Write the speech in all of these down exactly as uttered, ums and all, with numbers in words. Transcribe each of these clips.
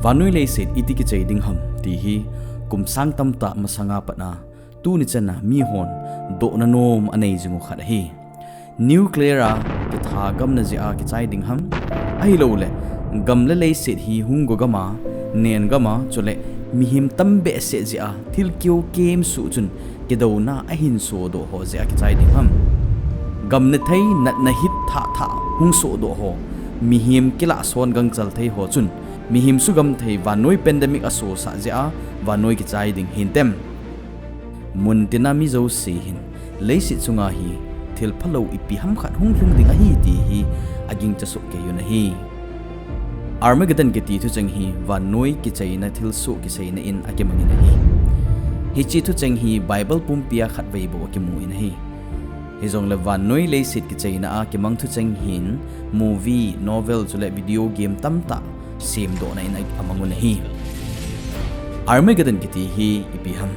Vannoi leiset iti kichai ding ham ti hi kum sang tamtah masanga pat a tuni chan a mihon dohna nom anei jing u khat ahi. Nuclear a kitha gamna jeh a kichai ding ham, ahilouleh gam le leiset hi hung go gam a, nen gam a, chule mihem tam behseh jeh a thil keo kem suh chun kidouna ahin sodoh ho jeh a kichai ding ham? Gam ne thei natna hit thah thah hung sodoh ho, mihem kilah son gangchal thei ho chun mihem sugam thei vannoi pandemic asosah jeh a vannoi kichai ding hintem? Muntina mi jouse hin leiset chunga hi thil phalou ipi ham khat hung lhung ding ahi ti hi agingcha soh kei un ahi. Armageddon kiti thucheng hi vannoi kichaina thilsoh kiseina in akimangin ahi. Hiche thucheng hi Bible pumpi a khatvei bou akimu in ahi. Hijongle vannoi leiset kichaina a kimang thucheng hin movie, novel chule video game tamtah semdohna in amang un ahi. Armageddon kiti hi ipi ham?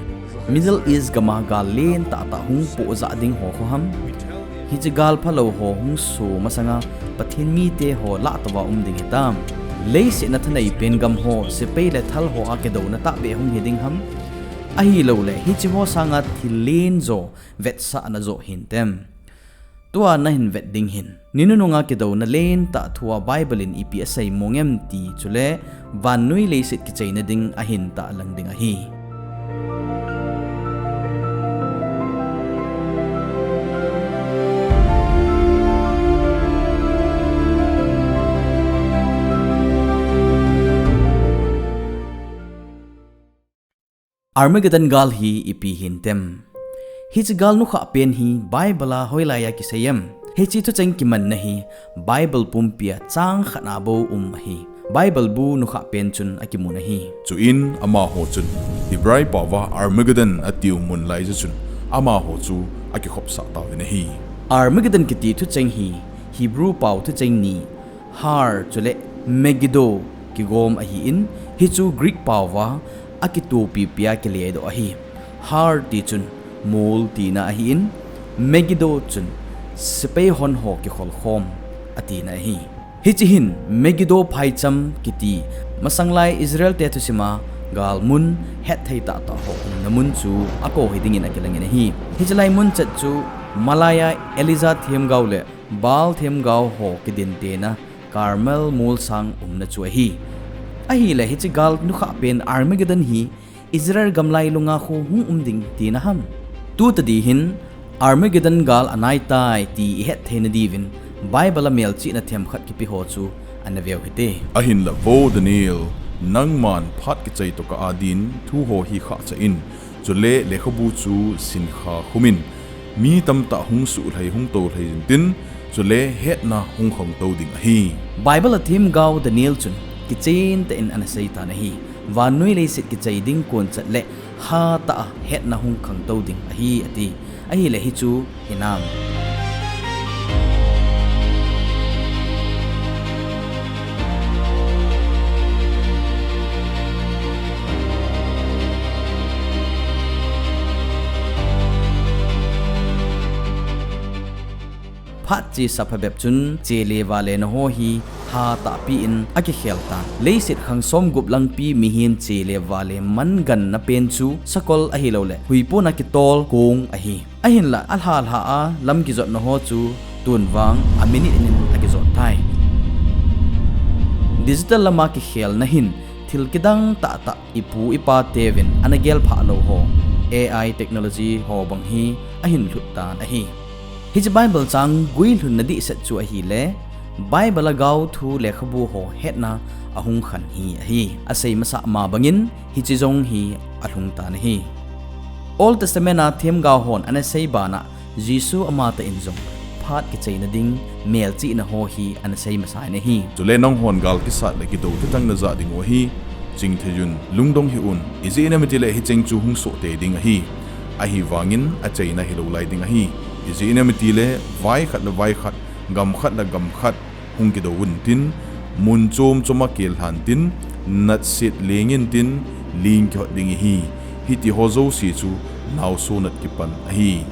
Middle East gam a gal len tahtah hung pohjah ding ho khu ham? Hiche gal phalou ho hung so masanga Pathen mite ho lahtouva um ding hitam? Leiset a thanei pen gam ho sepai le thal ho a kidouna tahbeh hung hi ding ham? Ahilouleh hiche ho sanga thil len jo vetsahna jo hintem? Tua nahin vet ding hin ni nunung a kidouna len tah thua Bible in ipi asei mong em ti chule vannoi leiset kichaina ding ahin tahlang ding ahi. Armageddon gal hi ipi hintem? Hiche gal nukhah pen hi Bible a hoilai a kisei em? Hiche thucheng kimanna hi Bible pumpi a chang khat a bou um ahi. Bible bu nukhah pen chun akimun ahi. Chuin amaho chun Hebrai paova Armageddon atiu mun laija chun amaho chu akikhopsah tauvin ahi. Armageddon kiti thucheng hi Hebrew pao thucheng ni Har chule Megiddo kigom ahin, hichu Greek paova akitopipi a kiledoh ahi. Har ti chun mol tina ahin, Megiddo chun sepai hon ho kikholkhom atina ahi. Hiche hin Megiddo phaicham kiti masanglai Israel te thusima galmun hetthei tahtah ho umna mun chu akou hi dingin akilangin ahi. Hiche lai mun chet chu malai a Elijah themgao le Baal themgao ho kidintena Carmel molsang umna chu ahi. Ahile hiche gal nukhah pen Armageddon hi Israel gam lailunga khu hung um ding tina ham? Tu tadi hin Armageddon gal anaitai ti ihet theina diuvin Bible a melchihna themkhat kipe ho chu ana veu hite. Ahinla vo Daniel, nangman phat kichai tokah a din thu ho hi khahcha in, chule lekhabu chu sinkha khumin, mi tamtah hung suhlhai hung toulhai intin, chule hetna hung khangtou ding ahi. Bible a themgao Daniel chun kichen tah in ana seitan ahi. Vannoi leiset kichai ding konchat le hatah a hetna hung khangtou ding ahi ati. Ahile hichu hinam? Phat chesa phabep chun chele valena ho hi hatahpi in akikhel tan. Leiset khang somgup langpi mihem chele vale manganna pen chu sakol ahilouleh huipona kitol kong ahi. Ahinla alhalha a lam kijotna ho chu tunvang a minute in akijot tai. Digital lama kikhelna hin thil kidang tahtah ipu ipateuvin ana gelphah lou ho, A I technology ho bang hi ahin lhut tan ahi. Hiche Bible chang guilhunna dihset chu ahile, Bible a gaothu lekhabu ho hetna ahung khan hi ahi. Asei masah ma bangin hiche jong hi alhung tan ahi. Old Testament a themgao hon ana sei bana Jesu amatah in jong phat kichaina ding melchihna ho hi ana sei masa in ahi. Chule nanghon gal kisat le kidou thutang najah dingu ahi. Chingtheiyun, lungdong hih un, ijeh inem itile hicheng chu hung soh tei ding ahi. Ahivangin achaina hilou lai ding ahi. Ijeh inem itile vai khat le vai khat, gam khat le gam khat hung kidou untin, mun chom choma killhan tin, natset lengin tin, ling kihot ding ihi. Hitiho jouse chu naoso nat kipan ahi.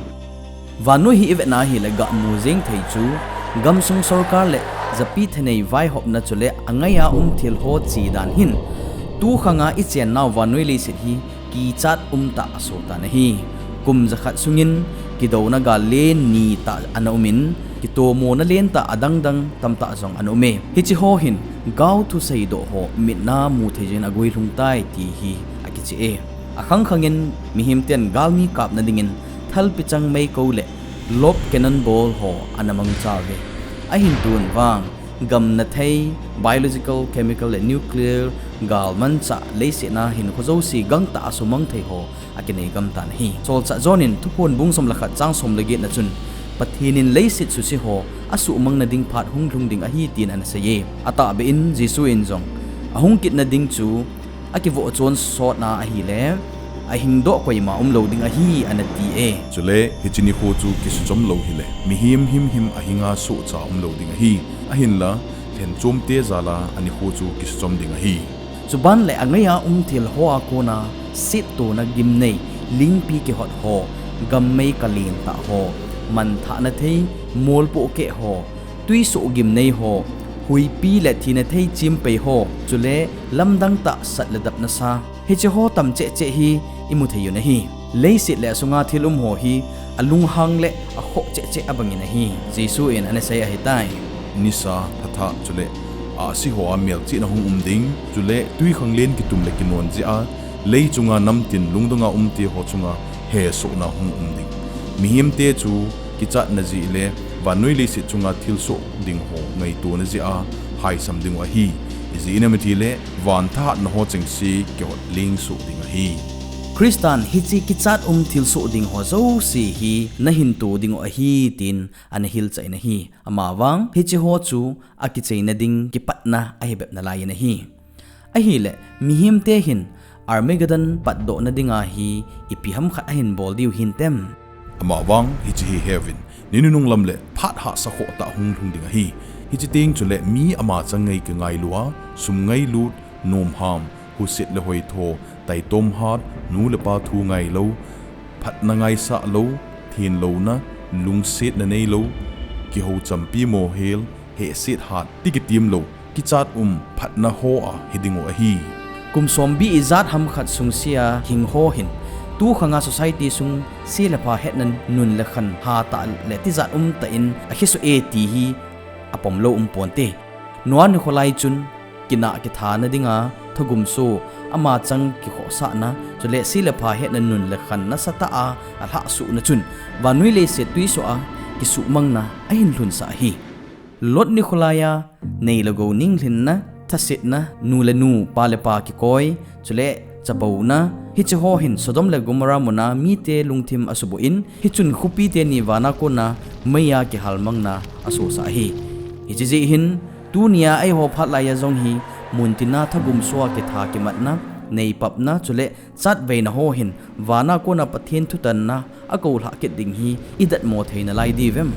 Vannoi hi ivetna hile gamu jeng thei chu gamsung sorkar le japi thanei vaihopna chule angaiya um thilho chedan hin Tukhanga ichennau vannoi leiset hi kichat umtah asotan ahi. Kum jakhat sungin kidouna gal len nitah ana umin, kitomona lentah adangdang tamtah jong ana ume. Hicheho hin gaothuseidoh ho mitna muthei jin aguilhung tai ti hi akicheh e. Akhangkhangin mihemten galmi kapna dingin thalpichang meikou le lop cannonball ho ana mangcha uve. Ahin tun vang, gamna thei, biological, chemical le nuclear galmanchah leiset a hinkho jouse gangtah a sumang thei ho akinei gamtan ahi. Solchah John in Thuphon bung som le khat chang som le get na chun, Pathen in leiset suse ho asumangna ding phat hunglhung ding ahi tin anaseiye. Atahbeh in Jesu in jong, ahung kitna ding chu akivoh chon sotna ahile, ahingdoh koima umlou ding ahi, anati e. Chule hiche nikho chu kisuchom lou hile, mihem himhim ahinga sohcha umlou ding ahi. Ahinla, lhenchomte jal a anikho chu kisuchom ding ahi. Chuban le angaiya um thil hoa kona settona gimnei, lingpi kihot ho, gammei kalentah ho, manthahna thei, molpohkeh ho, twisoh gimnei ho, huipi le thina thei chempei ho, chule lamdang tah sat le dapna sa, hicheho tam chehcheh hi imu thei u ahi. Leiset le asunga thil um ho hi alunghang le akhoh chehcheh abangin ahi. Jesu in anasei ahitai. Nisa, thathah chule ahsi hoa melchihna hung um ding, chule twikhanglen kitum le kinon jeh a, lei chunga namtin lungdonga umte ho chunga hesohna hung um ding. Mihemte chu kichatna jeh le vannoi leiset chunga thilsoh ding ho ngaitona jeh a haisam dingu ahi. Ijeh inem itile, van thahatna ho chengse kihot lengsoh ding ahi. Christan hiche kichat um thilsoh ding ho jouse hi nahinto dingu ahi tin anahilchah in ahi. Amavang hicheho chu akicheina ding kipatna ahibep nalai in ahi. Ahile, mihemte hin Armageddon patdohna dinga hi ipi ham khat ahin bol diu hintem? Amavang hiche hi heuvin, ni nunung lam le phat hahsa khohtah hunglhung ding ahi. Hiche teng chule mi ama chang ngai kingailua, sum ngailut, nomham, huset le hoitho, taitomhat, nu le pa thu ngailou, phatna ngaisah lou, thenlouna, lungsetna neilou, kihouchampi mohel, hehset hat, ti kitem lou, kichat um phatna hoa hidingu ahi. Kum sombi ijat ham khat sungse a hingho hin, tukhanga society sung se le pha hetna nun le khan hatah le tijat umtah in akhesoh e ti hi apomlou umponte. Noah nikho lai chun, kinah kithana dinga thagumso, ama chang kikhohsahna, chule se le pha hetna nun le khan nasatah a alhahsuhna chun, vannoi leiset twisoh a kisuhmangna ahin lhunsah ahi. Lot nikho laiya, nei le gou ninglhinna, thasetna, nu le nu, pa le pa kikoi, chule chapouna, hicheho hin Sodom le Gomorrah muna mite lungthim asuboh in, hichun khopi teni vana kona meiya kihalmangna asosah ahi. Hiche jeh hin, tunia eiho phat laiya jong hi, muntina thagumsoa kitha kimatna, neipapna, chule chatveina ho hin, vana kona Pathen thutanna akoulhah kit ding hi idatmo thei nalai diuvem?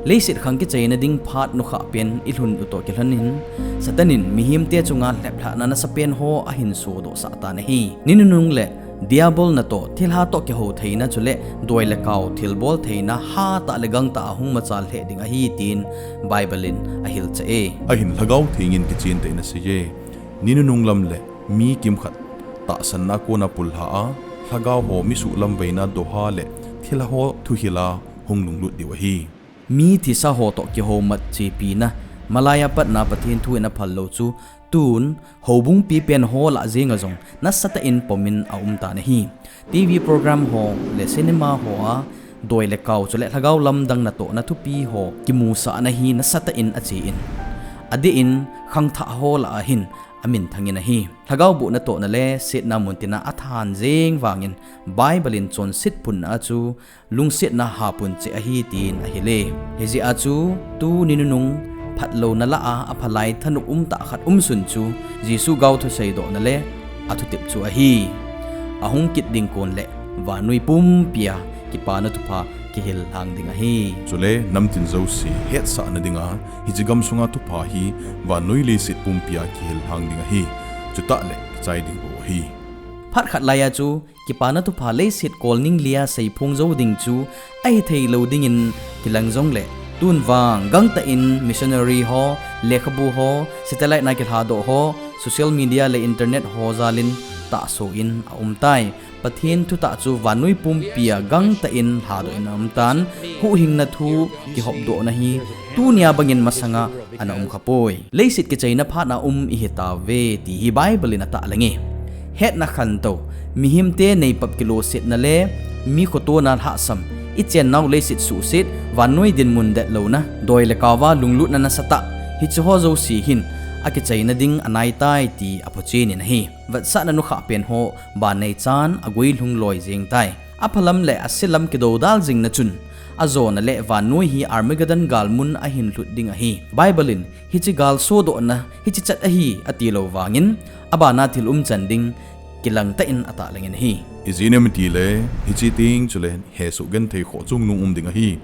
Leiset khang kicheina ding phat nukhah pen ilhun utoh kilhon in, Satan in mihemte chunga lheplhahna nasapen ho ahin sodohsah tan ahi. Ni nunung le Diabol natoh thilha toh kihou theina chule doi le kao thilbol theina hatah le gangtah a hung machal lheh ding ahi tin Bible in ahilchah e. Ahin Lhagao Theng in kichen tah in aseiye. Ni nunung lam le mi kimkhat tahsanna kona pullha a, lhagao ho misuhlamveina doha le thilha ho thuhil a hung lunglut diu ahi. Mi thisa ho toh kihoumat chepina, malaiya patna Pathen thu in aphal lou chu, tun, houbung pipen ho lah jenga jong nasatah in pomin aumtan ahi. TV program ho le cinema hoa doi le kao chule lhagao lamdang natohna thupi ho kimusahna hi nasatah in ache in, adeh in khangthah ho lah a hin aminthangin ahi. Lhagao boh natohna le setna muntina athan jeng vangin Bible in chonset phunna a chu lungsetna hapun cheh ahi tin ahile. Hijeh a chu tuni nunung phatlouna lah a aphalai thanop umtah khat umsun chu Jesu gaothuseidohna le athutep chu ahi. Ahung kit ding kon le vannoi pumpia kipana thupha kihil lhang ding ahi. Chule namtin jouse hetsahna dinga hiche gamsunga thupha hi vannoi leiset pumpia kihil lhang ding ahi. Chutah le kichai ding bou ahi. Phat khat laiya chu kipana thupha leiset kolning lia seiphong jou ding chu ahitheilou dingin kilang jongle, tun vang gangtah in missionary ho, lekhabu ho, satellite na kilhadoh ho, Social media le internet ho jalin tahso in aumtai. Pathen thutah chu vannoi pumpia gangtah in lhadoh in aumtan, huhhingna thu kihopdohna hi tunia bangin masanga ana umkhapoi. Leiset kichaina phatna um ihitauve ti hi Bible in atahlang e. Hetna khantou, mihemte neipap kilosetna le mi khotona lhahsam, ichennau leiset suhset, vannoi dinmun detlouna, doi le kauva lunglutna nasatah, hicheho jouse hin akichaina ding anaitai ti aphochen in ahi. Vetsahna nukhah pen ho banneichan aguilhung loi jengtai. Aphalam le aselam kidoudal jingna chun, ajona le vannoi hi Armageddon galmun ahin lhut ding ahi. Bible in hiche gal sodohna hiche chat ahi atilou vangin, abana thil umchan ding kilangtah in atahlangin ahi. Ijeh inem itile, hiche teng chule hesoh genthei khoh chungnung um ding ahi.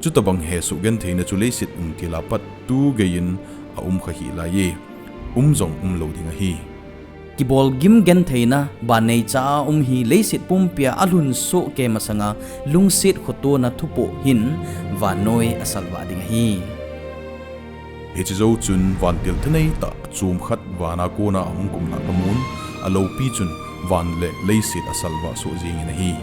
Chutobang hesoh gentheina chu leiset umtila pat tugeiyin aumkha hih laiye, um jong umlou ding ahi. Kibolgim gentheina banneicha a um hi leiset pumpia alhun sohkei masanga lungset khotona thupoh hin vannoi asalvah ding ahi. Hiche jou chun vantil thaneitah chomkhat vana kona ahung kumlhah pamun, aloupi chun van le leiset asalvah soh jengin ahi.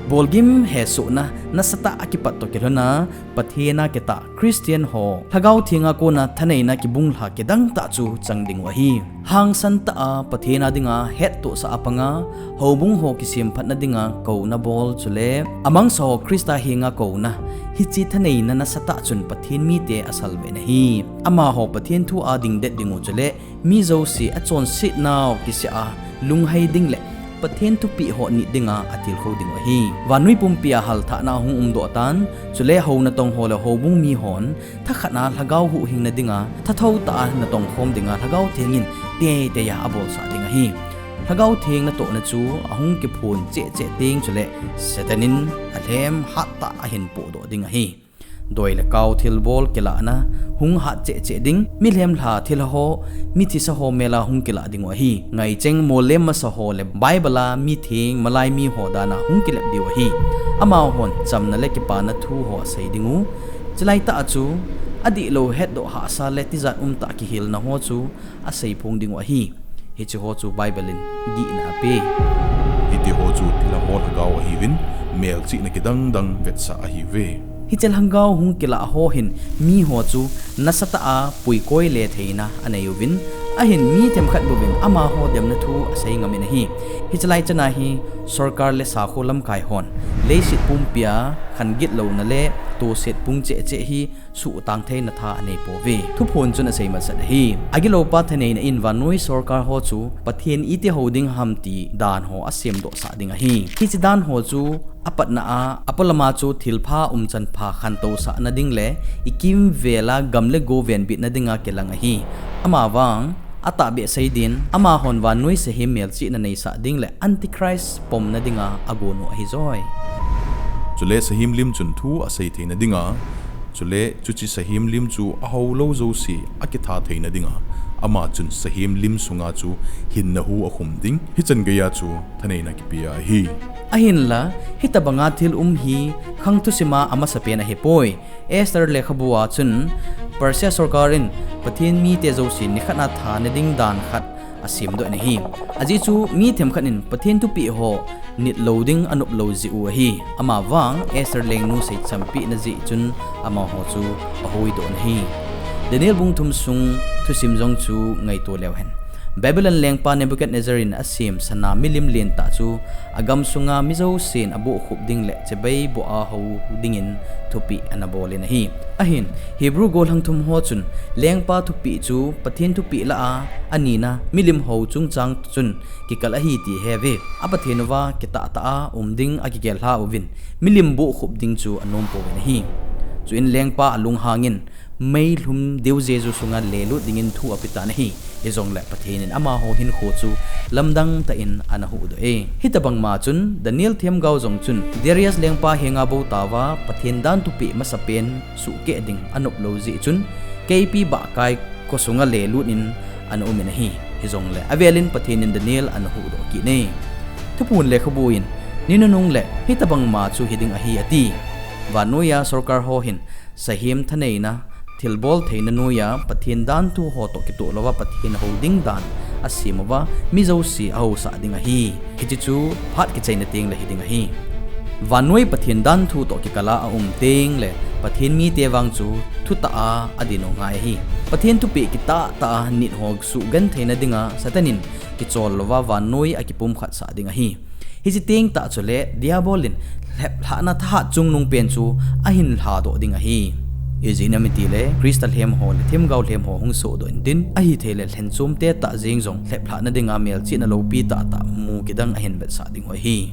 Bolgim hesohna nasatah a kipat toh kilhona Pathen a kitah Christian ho Lhagao Thenga kona thaneina kibunglha kidangtah chu chang dingu ahi. Hangsan tah a Pathen a dinga hettohsah a panga, houbung ho kisemphatna dinga kouna bol chule amangsaho Christa henga kouna, hiche thaneina nasatah chun Pathen mite asalvah in ahi. Amaho Pathen thu a dingdet dingu chule mi jouse achonsetnau kiseh a lunghei ding le Pathen thupeh ho nit dinga atilkhou dingu ahi. Vannoi pumpia halthahna ahung umdoh tan, chule hou natong ho le houbung mihon thakhat a Lhagao huhhingna dinga thathou tah a natongkhom dinga Lhagao Theng in teitei a abolsah ding ahi. Lhagao Theng natohna chu ahung kiphon chehcheh teng chule Satan in alhem hattah ahin pohdoh ding ahi. Doi le kau thilbol kilahna hung hat chehcheh ding, milhem lha thilha ho, mithisa ho mel a hung kilah dingu ahi. Ngaicheng mollem masa ho le Bible a mitheng malai miho dan a hung kilep diu ahi. Amahon chamna le kipana thu ho asei dingu. Chulaitah a chu adihlou hetdoh hahsa le tijat umtah kihilna ho chu aseiphong dingu ahi. Hicheho chu Bible in gihna ape. Hitiho chu thilha ho lhagao ahiuvin, melchihna kidangdang vetsah ahiuve. Hiche lhagao hung kilah ho hin miho chu nasatah a puikoi le theina aneiuvin, ahin mi themkhat bouvin amaho demna thu asei ngamin ahi. Hiche laichana hi sorkar le sakho lamkai hon leiset pumpia khan gitlouna le toset pung chehcheh hi suhtang theina tha aneipouve. Thuphon chun asei masat ahi. Agiloupa thaneina in vannoi sorkar ho chu Pathen iti hou ding ham ti dan ho asemdohsah ding ahi. Hiche dan ho chu apatna a, apolama chu thilpha umchan pha khantousahna ding le ikimvel a gam le go venbitna dinga kilang ahi. Amavang, atahbeh sei din, amahon vannoi sahem melchihna neisah ding le Antichrist pomna dinga agonu ahijoi. Chule sahem lim chun thu asei theina dinga, chule chuche sahem lim chu ahoulou jouse akitha theina dinga, ama chun sahem lim sunga chu hinna hu akhum ding, hichan geiya chu thaneina kipea ahi. Ahinla, hitobanga thil um hi khang thusima amasapen ahipoi. Esther lekhabua chun Persia sorkar in Pathen mite jouse nikhat a thana ding dan khat asemdoh in ahi. Ajeh chu mi themkhat in Pathen thupeh ho nitlou ding anoplou jeh u ahi. Amavang Esther lengnu seichampehna jeh chun amaho chu ahuidoh in ahi. Daniel bung thum sung thusim jong chu ngaito leu hen. Babylon lengpa Nebuchadnezzar in asem sana milim lentah chu agam sunga mi jousen abohkhup ding le chibai boh a hou dingin thupeh anabolin ahi. Ahin, Hebrew gollhang thum ho chun lengpa thupeh chu Pathen thupeh lah a anina milim ho chungchang chun kikal ahi ti aheuve. A Pathen uva kitahtah a um ding akigel lha uvin, milim bohkhup ding chu anompouvin ahi. Chuin lengpa alunghangin meilhum deujeju sunga lelut dingin thu apetan ahi. Hijongle Pathen in amaho hinkho chu lamdang tah in anahuhdoh e. Hitobangma chun Daniel themgao jong chun Darius lengpa henga bou taova Pathen dan thupeh masapen suhkeh ding anoplou jeh chun keipi bahkai khosunga lelut in anaumin ahi. Hijongle avelin Pathen in Daniel anahuhdoh kit e. Thuphon lekhabu in, ni nunung le hitobangma chu hiding ahi ati. Vannoiya sorkar ho hin sahem thaneina, thilbol theina noiya Pathen danthu ho toh kitoh louva Pathen hou ding dan asem uva, mi jouse ahaosah ding ahi. Hiche chu phat kichaina tengle hiding ahi. Vannoi Pathen danthu toh kikala aum tengle, Pathen mite vang chu thutah a adin u ngai ahi. Pathen thupeh kitahtah a nit ho suhgentheina dinga Satan in kichol louva vannoi akipumkhatsah ding ahi. Hiche tengtah chule Diabol in lheplhahna thahat chungnung pen chu ahin lhadoh ding ahi. Ijeh inem itile Christa lhem ho le themgao lhem ho hung sohdoh intin, ahitheile lhenchomte tah jeng jong lheplhahna dinga melchihna loupi tahtah mu kidang ahin vetsah dingu ahi.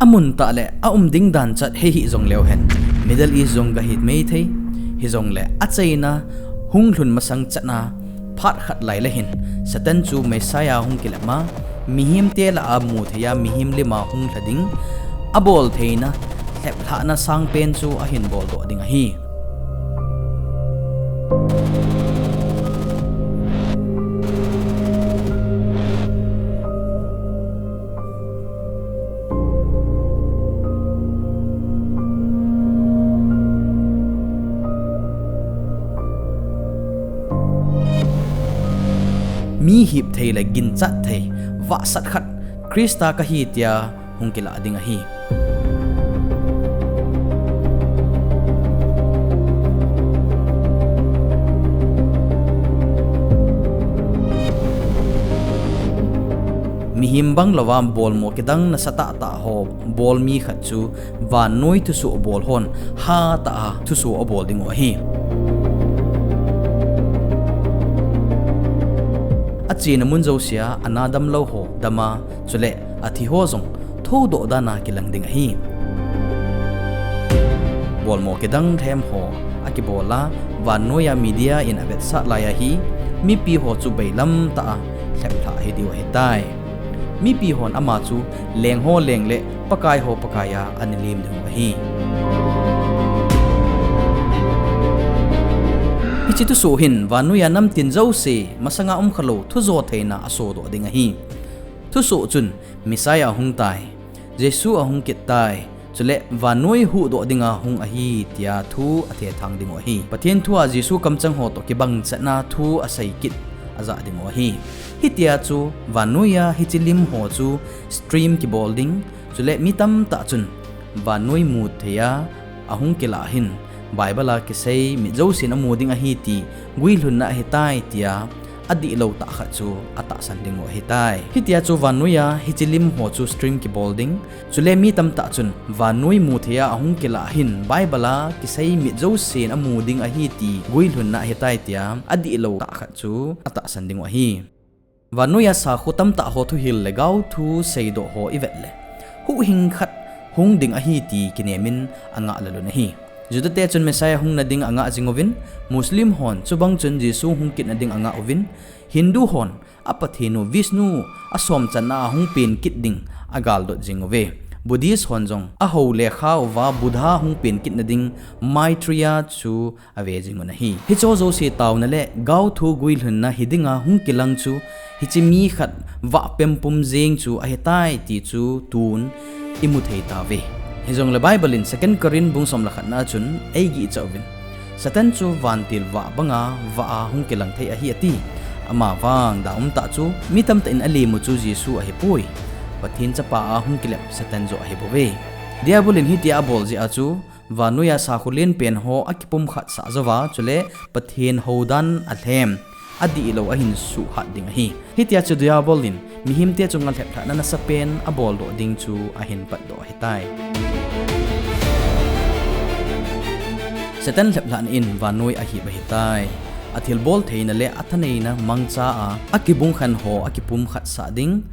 Amun tah le aum ding dan chat hei hih jongleu hen, Middle East jong gahi maithei. Hijongle achaina hunglhun masang chatna phat khat laile hin Satan chu Messiah hung kilepma, mihemte lah a mutheiya mihem lima hung lha ding, aboltheina lheplhahna sangpen chu ahin boldoh ding ahi. Mi hipthei le ginchatthei, vahsat khat Christa kahi tia hung kilah ding ahi. Mihem bang louva bolmo kidang nasatah tah ho bol mi khat chu vannoi thusoh bol hon hatah a thusoh abol dingu ahi. Achena mun jousea ana damlou ho dama, chule athi ho jong thoudoh dana kilang ding ahi. Bolmo kidang lhem ho akibola, vannoiya media in avetsah laiya hi mipi ho chu bailamtah a lheplhah hidiu ahitai. Mipi hon ama chu leng ho leng le Pakai ho Pakaiya ana lem dingu ahi. Hiche thusoh hin vannoiya namtin jouse masanga umkhalou thujo theina asodoh ding ahi. Thusoh chun Messiah ahung tai, Jesu ahung kit tai, chule vannoi huhdoh dinga hung ahi tia thu athethang dingu ahi. Pathen thua Jesu kamchang ho toh kibangsatna thu asei kit ajah dingu ahi. Hitia chu vannoiya hiche lim ho chu stream kibol ding, chule mi tamtah chun vannoi mutheiya ahung kilah hin Bible a kisei mit jousen amu ding ahi ti guilhunna ahitai tia adihlou tah khat chu atahsan dingu ahitai. Hitia chu vannoiya hiche lim ho chu stream kibol ding, chule mi tamtah chun vannoi mutheiya ahung kilah hin Bible a kisei mit jousen amu ding ahi ti guilhunna ahitai tia adihlou tah khat chu atahsan dingu ahi. Vannoiya sakho tamtah ho thuhil le gaothu seidoh ho ivet le, huhhing khat hung ding ahi ti kinemin angah lel un ahi. Judate chun Messiah hungna ding angah jinguvin, Muslim hon chubang chun Jesu hung kitna ding angah uvin, Hindu hon a Pathen u Vishnu asomchanna a hung pen kit ding agaldot jinguve. Buddhist hon jong ahou le khauva Buddha hung pen kitna ding Maitreya chu ave jingun ahi. Hicheho jouse taona le gaothu guilhunna hidinga hung kilang chu hiche mi khat vahpem pum jeng chu ahitai ti chu tun imu thei tauve. Hijongle Bible in Second Corinth bung som le khatna a chun eigihcha uvin, Satan chu vantil vah banga vah a hung kilang thei ahi ati. Amavang da umtah chu mi tamtah in alemu chu Jesu ahipoi, Pathen chapa a hung kilep Satan joh ahibouve. Diabol in hitia abol jeh a chu vannoiya sakho lenpen ho akipumkhatsah jouva, chule Pathen houdan alhem, adihlou ahin suhhat ding ahi. Hitia chu Diabol in mihemte chunga lheplhahna nasapen aboldoh ding chu ahin patdoh ahitai. Satan lheplhahna in vannoi ahip ahitai. Athilbol theina le athaneina mangcha a akibungkhen ho akipumkhatsah ding,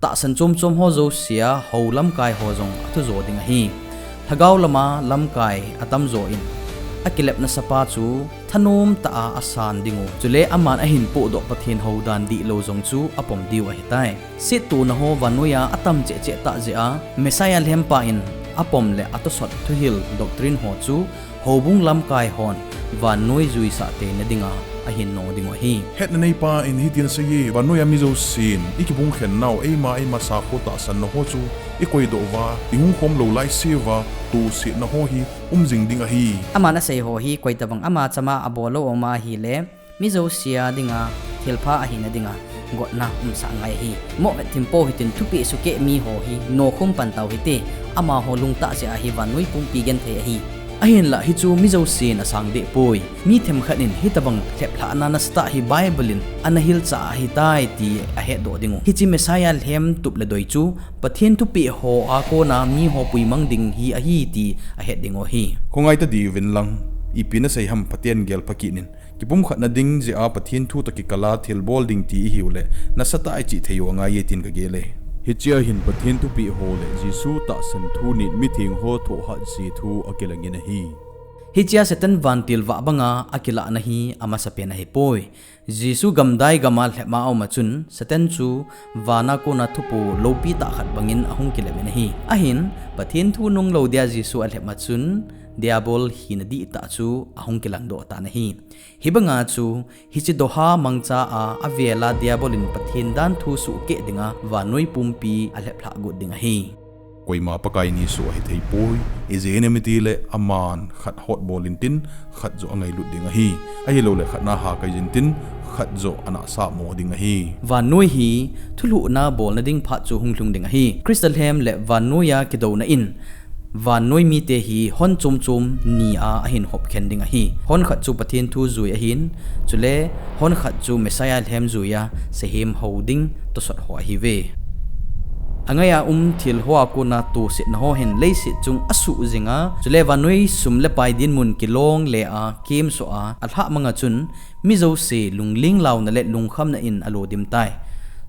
tahsan chomchom ho jousea hou lamkai ho jong athujo ding ahi. Lhagao lama lamkai atamjo in akilepna sapa chu thanom tah a asan dingu, chule aman ahin pohdoh Pathen houdan dihlou jong chu apom diu ahitai. Settona ho vannoiya atam chehcheh tah jeh a Messiah lhempa in apom le atosot thuhil doctrine ho chu houbung lamkai hon vannoi juisah theina dinga ahin no dingu ahi. Hetna neipa in hitin aseiye, vannoiya mi jousen ikibungkhennau eima eima sakho tahsanna ho chu ikoidoh uva, ihung khomlou laiseuva tohsetna ho hi um jing ding ahi. Aman asei ho hi koitobang ama chama abol lou uma ahile, mi jousea dinga thilpha ahina dinga gotna umsah ngai ahi. Mohvet thim po hitin thupeh sukeh miho hi nokhum pan tau hite, amaho lungtah jeh a hi vannoi pumpi genthei ahi. Ahinlah hichu mi jousen asang deh poi. Mi themkhat in hitobang lheplhahna nasatah hi Bible in ana hilchah ahitai ti ahetdoh dingu. Hiche Messiah lhem tup le doi chu Pathen thupeh ho a kona miho puimang ding hi ahi ti ahet dingu ahi. Khongai ta diuvin lang, ipi nasei ham phaten gelpha kit in. Kipumkhatna ding jeh a Pathen thu toh kikal a thilbol ding ti ihiu le, nasatah a ichih thei u angaiye tin kagel e. Hichea hin Pathen thupeh ho le Jesu tahsan thu nin mitheng ho thohhat ji thu akilangin ahi. Hichea Satan vantil vah banga akilahna hi amasapen ahipoi. Jesu gamdai gama lhep a aum a chun, Satan chu vana kona thupo loupi tah khat bangin ahung kilep in ahi. Ahin, Pathen thu nunglou dia Jesu alhep a chun, Diabol hina dihtah chu ahung kilangdoh tan ahi. Hibanga chu, hiche doha mangcha a, avela Diabol in Pathen danthu suhkeh dinga vannoi pumpi alheplhah got ding ahi. Koima Pakai ni soh ahithei poi, ijeh inem itile aman khat hotbol intin, khat joh angailut ding ahi. Ahiloule khat na hakai intin, khat joh anahsah mo ding ahi. Vannoi hi thulhuhna bolna ding phat chu hunglhung ding ahi. Christa lhem le vannoiya kidouna in, vannoi mite hi hon chom chom ni a ahin hopkhen ding ahi. Hon khat chu Pathen thu jui ahin, chule hon khat chu Messiah lhem juiya sahem hou ding tosot ho ahiuve. Angaiya um thil hoa kona tosetna ho hin leiset chung asuh jinga, chule vannoi sum le pai dinmun kilongle a, kemsoh a, alhahmang a chun, mi jouse lungling launa le lungkhamna in alo dimtai.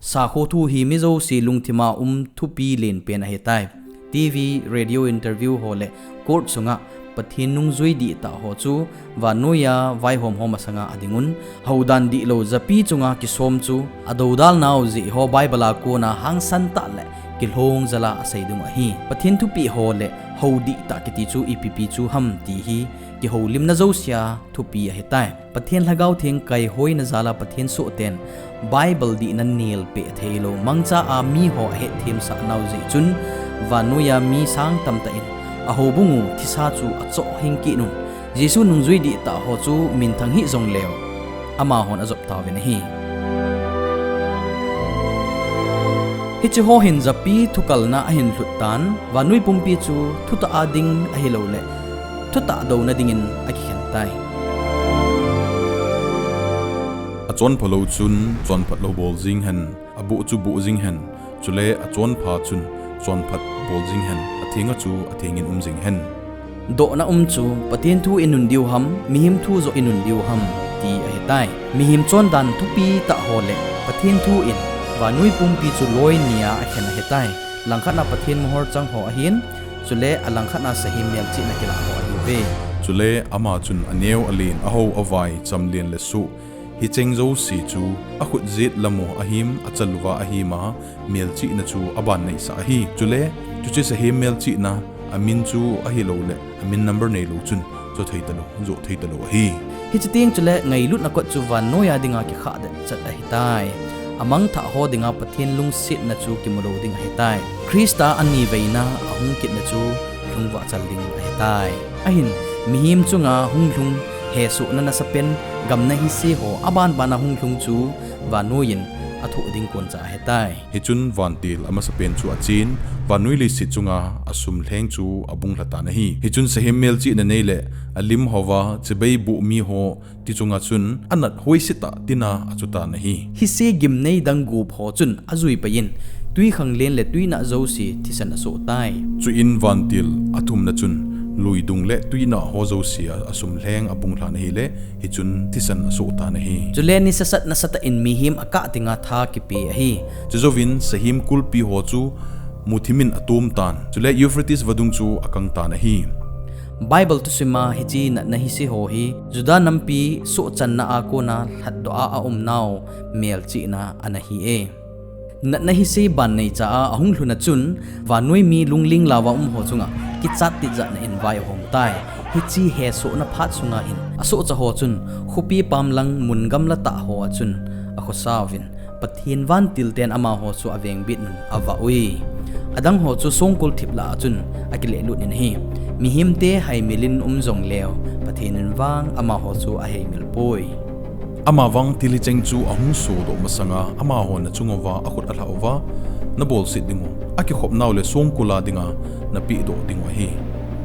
Sakho thu hi mi jouse lungthima um thupi lenpen ahitai. TV, radio interview ho le court sunga Pathen nungjui dihtah ho chu vannoiya vaihom ho masanga adingun, houdan dihlou japi chunga kisom chu adoudalnau jeh ho Bible a kona hangsan tah le kilhong jala asei dingu ahi. Pathen thupeh ho le hou dihtah kiti chu ipipi chu ham ti hi kihoulimna jousea thupi ahitai. Pathen Lhagao Theng kaihoina jala Pathen sohten Bible dihna nelpeh theilou mangcha a miho ahetthemsah nau jeh chun, vannoiya mi sang tamtah in ahoubungu thisa chu achoh hing kit un. Jesu nungjui dihtah ho chu minthang hih jongleu, amahon ajop tauvin ahi. Hiche ho hin japi thukalna ahin lhut tan, vannoi pumpi chu thutah a ding ahiloule, thutah douna dingin akikhen tai. Achonphalou chun chonphat lou bol jing hen, aboh chu boh jing hen, chule achonpha chun chonphat bol jing hen, athenga chu athengin um jing hen. Dohna um chu Pathen thu inun diu ham, mihem thu joh inun diu ham ti ahitai. Mihem chondan thupi tah ho le Pathen thu in vannoi pumpi chu loi nia akhen ahitai. Langkhatna Pathen mohor chang ho ahin, chule alangkhatna sahem melchihna kilah ho ahiuve. Chule ama chun aneo alen, ahou avai, chamlen le soh, hicheng jouse chu akhut jet lamu ahim, achaluva ahima, melchihna chu aban neisah ahi. Chule chuche sahem melchihna amin chu ahiloule amin number neilou chun joh thei talou, joh thei talou ahi. Hiche teng chule ngailutna kot chu vannoiya dinga kikhahdet chet ahitai. Amangthah ho dinga Pathen lungsetna chu kimulou ding ahitai. Christa aniveina ahung kitna chu lhungvahchal ding ahitai. Ahin, mihem chunga hunglhung hesohna nasapen, gamna hise ho abanbana hunglhung chu vannoiyin athoh ding koncha ahitai. Hichun vantil amasapen chu achen, vannoi leiset chunga asumlheng chu abunglha tan ahi. Hichun sahem melchihna neile alim houva chibai boh miho ti chunga chun anat hoisetah tina achutan ahi. Hise gimnei dang gup ho chun ajui paiyin, twikhanglen le twinah jouse thisan asohtai. Chuin vantil athumna chun luidung le twinah ho jousea asumlheng abunglhan ahile, hichun thisan asohtan ahi. Chule nisasat nasatah in mihem akah dinga tha kipe ahi. Chujouvin sahem kulpi ho chu muthimin atomtan, chule Euphrates vadung chu akangtan ahi. Bible thusima hiche natna hise ho hi Juda nampi sohchanna a kona lhatdoh a aumnau melchihna ana hi e. Natna hise banneicha a ahunglhuna chun, vannoi mi lungling laova umho chunga kichat tijatna in vai ahomtai. Hiche hesohna phat sunga hin asohcha ho chun, khopi pamlang mun gamlatah hoa chun akhosauvin, Pathen vantilten amaho chu avengbitnun avah ui. Adangho chu songkul thip lah a chun akilehlut in ahi. Mihemte haimilin um jongleu, Pathen in vang amaho chu aheimil poi. Amavang thil hicheng chu ahung sodoh masanga, amahon nachung uva akhut alhah uva, nabolset dingu, akikhopnau le songkul a dinga napehdoh dingu ahi.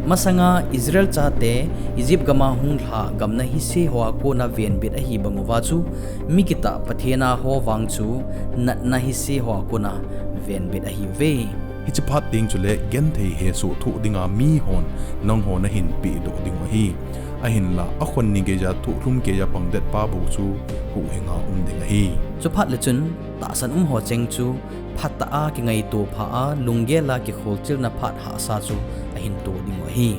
Masanga Israel chate Egypt gama hung lhah gamna hise hoa kona venbit ahi bang uva chu, mi kitah Pathen a ho vang chu natna hise hoa kona venbit ahiuve. Hiche phat teng chule genthei hesoh thoh dinga mihon nangho nahin pehdoh dingu ahi. Ahinla akhon ni geija thohlum geija pangdet pa bou chu huhhinga um ding ahi. Chuphat le chun tahsan umho cheng chu phatah a kingaito pha a lunggel a kikholchilna phat hahsa chu ahin to dingu ahi.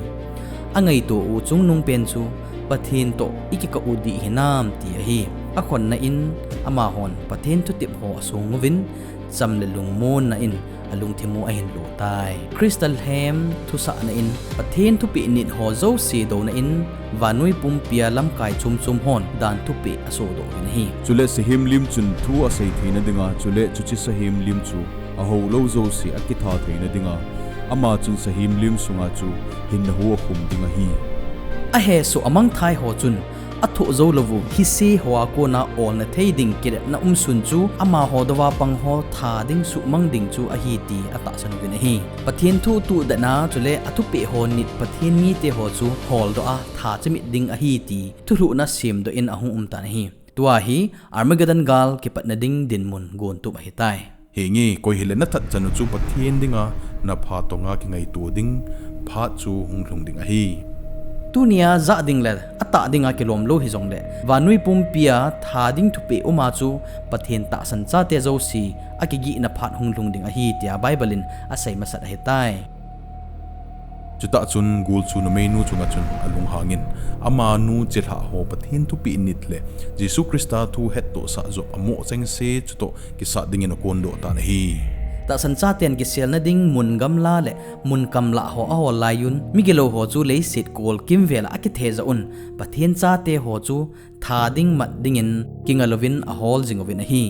Angaito u chungnung pen chu Pathen toh ikikah u dih hinam ti ahi. Akhonna in amahon Pathen thutep ho asong uvin, cham le lungmonna in alungthim u ahin lo tai. Christa lhem thusahna in Pathen thupeh nit ho jouse douna in vannoi pumpia lamkai chomchom hon dan thupeh asohdoh uvin ahi. Chule sahem lim chun thu asei theina dinga, chule chuche sahem lim chu ahoulou jouse akitha theina dinga, ama chun sahem lim sunga chu hinna hu akhum ding ahi. Ahesoh amangthai ho chun athoh jou louvu hise hoa kona olna thei ding kinepna umsun chu amaho douva pangho tha ding suhmang ding chu ahi ti atahsan uvin ahi. Pathen thu tuhdetna chule athupeh ho nit Pathen mite ho chu holdoh a tha chemit ding ahi ti thulhuhna semdoh in ahung umtan ahi. Tua hi Armageddon gal kipatna ding dinmun gontup ahitai. Henge, koi hile nathat chanu chu Pathen dinga napha tonga kingaito ding phat chu hung lhung ding ahi. Tunia jah ding le atah dinga kilomlou hijongle vannoi pumpia tha ding thupeh uma chu Pathen tahsan chate jouse akigihna phat hung lhung ding ahi tia Bible in asei masat ahitai. Chutah chun gul chu numeinu chunga chun alunghangin, amanu chelhah ho Pathen thupeh nit le Jesu Christa thu hettohsah joh amoh chengse chutoh kisat dingin akondoh tan ahi. Tahsan chaten kiselna ding mun gamla le mun kamlah ho ahol laiyun, migilou ho chu leiset kol kimvela akithejah un, Pathen chate ho chu tha ding mat dingin kinga louvin ahol jing uvin ahi.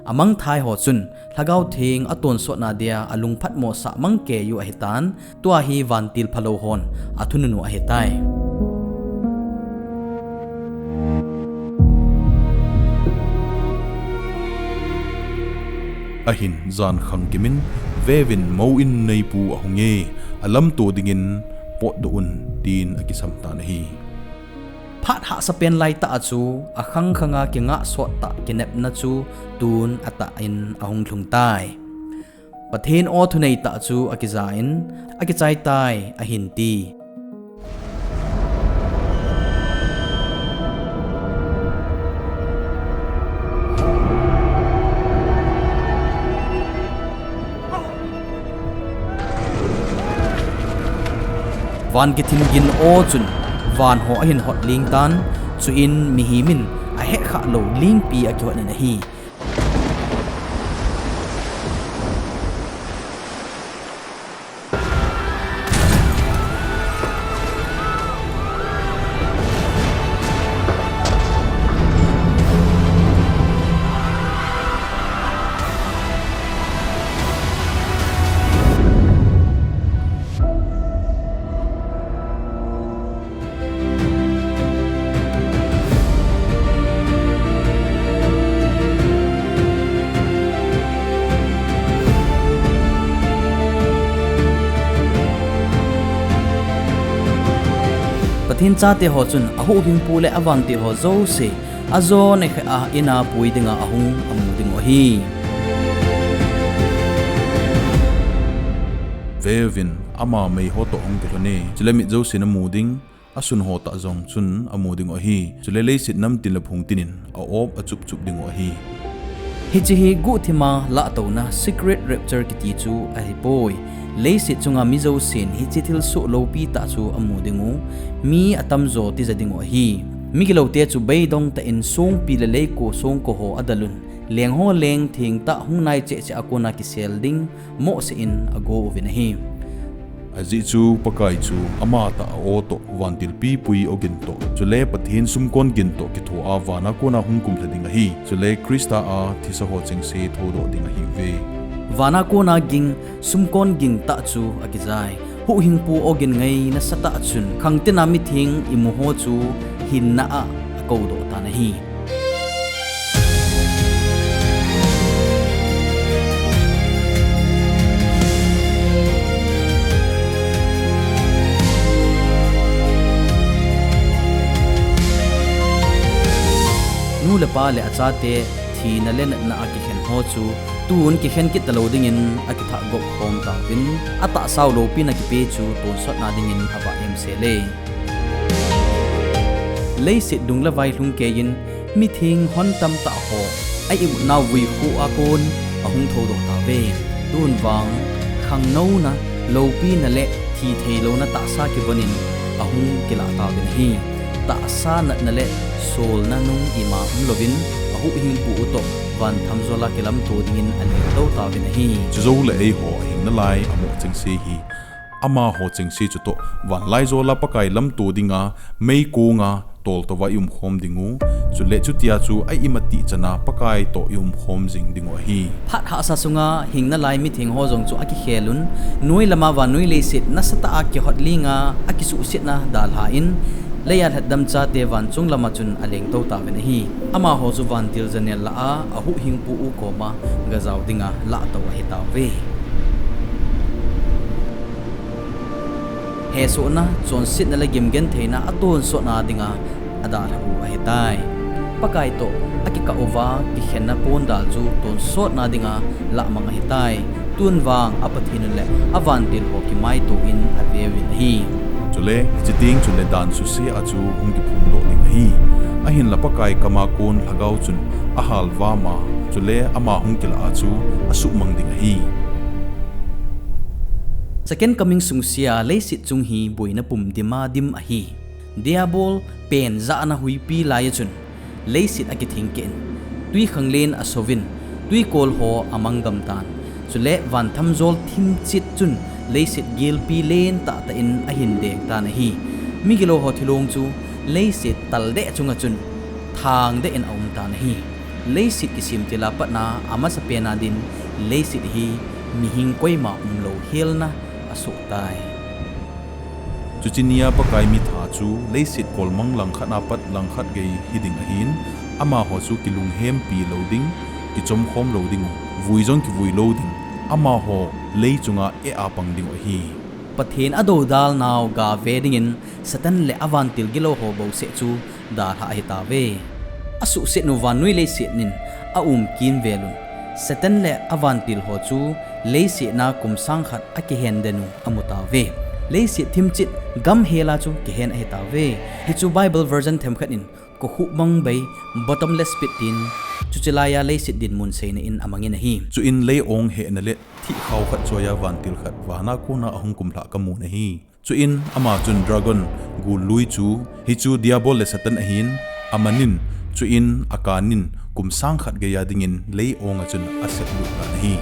Amangthai ho chun Lhagao Theng atonsotna dia alungphatmosah mangkeiyu ahitan, tua hi vantil phalou hon athununu ahitai. Ahin jan khangkimin, veuvin, mou in neipu ahunge, alamto dingin potdoh un, tin akisamtan ahi. Phat hahsapen laitah a chu akhang khanga kingah sottah kinepna chu tun atah in ahung lhungtai. Pathen aw thuneitah chu akijain, akichaitai, ahinti. Van kithing gin aw chun vanho ahin hot lengtan, chuin mihemin ahetkhah lou lengpi akihotnin ahi. Pathen chateho chun ahuhhingpu le avante ho jouse ajo nekheh a in a pui dinga ahung amu dingu ahi. Veuvin, ama meiho toh ahung kilhone, chule mit jousen amu ding, asunho tah jong chun amu dingu ahi. Chule leiset namtin le phungtinin a-op achupchup dingu ahi. Hiche hi guhthima lahtouna, secret rapture, kiti chu ahipoi. Leiset chunga mi jousen hiche thilsoh loupitah chu amu dingu, mi atamjo tija dingu ahi. Migiloute chu beidongtah in songpi le leiko songkoho adalun, lengho leng thengtah hung nai chehcheh a kona kisel ding mohseh in ago uvin ahi. Ajeh chu Pakai chu amatah a-o toh, vantil pipui ogin toh, chule Pathen sumkon gin toh kithoa vana kona hung kumlha ding ahi. Chule Christa a thisaho chengse thoudoh ding ahiuve. Vana kona ging, sumkon gingtah chu akijai. Huhhingpu ogin ngai nasatah chun khangtina mitheng imuho chu hinna a akoudoh tan ahi. Nu le pa le achate thina le natna a kikhen ho chu tun kikhen kit talou dingin akithah gop khom tauvin, atahsau loupina kipe chu tonsotna dingin avah em sele. Leiset dung le vai lhung keiyin mitheng hon tamtah ho a-i utnau vui khu a kon ahung thoudoh tauve. Tun vang khangnouna, loupina le thi theilouna tahsa kivonin ahung kilah tauvin ahi. Tahsa natna le solna nung ima umlouvin, ahuhhingpu u toh vanthamjol a kilamto dingin alengtou tauvin ahi. Chujou le eiho ahing nalai amoh chengse hi amaho chengse chutoh vanlaijol a Pakai lamto dinga meikonga toltouva i-umkhom dingu, chule chutia chu a-i matih chana Pakai toh i-umkhom jing dingu ahi. Phat hahsa sunga hing nalai mitheng ho jong chu akikhelun, noi lama vannoi leiset nasatah a kihot linga akisuhsetna dalhan, leiya lhatdam chate vanchung lama chun alengtou tauvin ahi. Amaho chu vantil janel lah a ahuhhingpu u koma gajao dinga lahtou ahitauve. Hesohna, chonsetna le gimgentheina atonsotna dinga adalhah u ahitai. Pakai toh akikah uva kikhenna pondal chu tonsotna dinga lahmang ahitai. Tun vang a Pathen u le avantil ho kimaitoh in aveuvin ahi. Chule hiche teng chule dan suse a chu hung kiphongdoh ding ahi. Ahinla Pakai kama kon lhagao chun ahalvama, chule ama hung kilah a chu asuhmang ding ahi. Second Coming sungsea leiset chung hi boina pum dima dim ahi. Diabol pen jahna huipi laiya chun leiset akithengkeh in, twikhanglen asouvin, twikol ho amanggamtan, chule vanthamjol thimchet chun leiset gelpi lentah tah in ahin dengtan ahi. Migilou ho thilong chu leiset taldeh chunga chun thangdeh in aumtan ahi. Leiset kisemtil a patna amasapena din leiset hi mihing koima umlou helna asohtai. Chuche nia Pakai mitha chu leiset kolmang langkhat apat langkhat gei hiding ahin, amaho chu kilunghempi lou ding, kichomkhom lou dingu, vui jong kivui lou ding, amaho lei chunga eh a pang dingu ahi. Pathen adoudalnau gave dingin Satan le avantil gilou ho bouseh chu dalhah ahitauve. Asuhsetnu vannoi leiset in aumkimvelun, Satan le avantil ho chu leiset a kum sangkhat akihen denu amutauve. Leiset thimchet gamhel a chu kihen ahitauve. Hichu Bible version themkhat in kokhuh mangbei, bottomless pit tin, chuche laiya leiset dinmun seina in amangin ahi. Chuin lei-ong hehna le thihkhao khat choiya vantil khat vana kona ahung kumlhah kamun ahi. Chuin ama chun dragon gullui chu, hichu Diabol le Satan ahin, amanin, chuin akanin, kum sangkhat geiya dingin lei-onga chun asetlut tan ahi.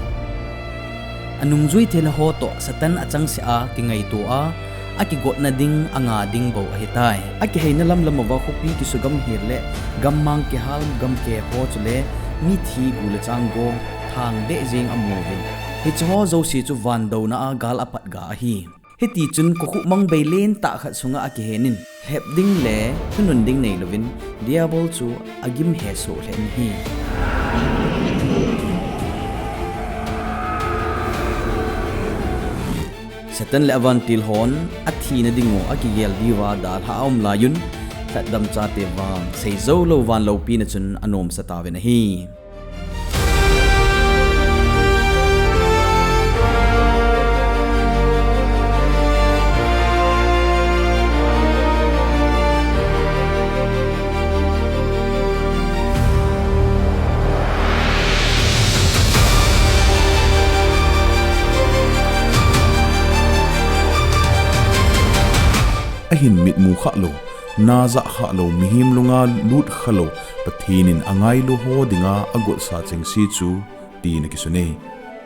Anungjui thilha ho toh Satan achangseh a kingaito a, akigotna ding anga ding bou ahitai. Akiheina lamlam uva khopi kisugamhel le gammang kihal gamke ho chule mithi gu le chang go thangdeh jeng amuve. Hicheho jouse chu vandouna a gal apatga ahi. Hitichun kokhuh mangbei lentah khat sunga akihenin, lhep ding le thunun ding neilouvin, Diabol chu agim hesoh lheh in ahi. Satan le avantil hon athina dingu akigel diuva dalhah aum laiyun, lhatdam chate vang seijoulou vanlopina chun anomsa tauvin ahi. Ahin mitmu khalou, najah khalou, mihem lunga lut khalou, Pathen in angailu ho dinga agotsa chengse chu, tin akisune.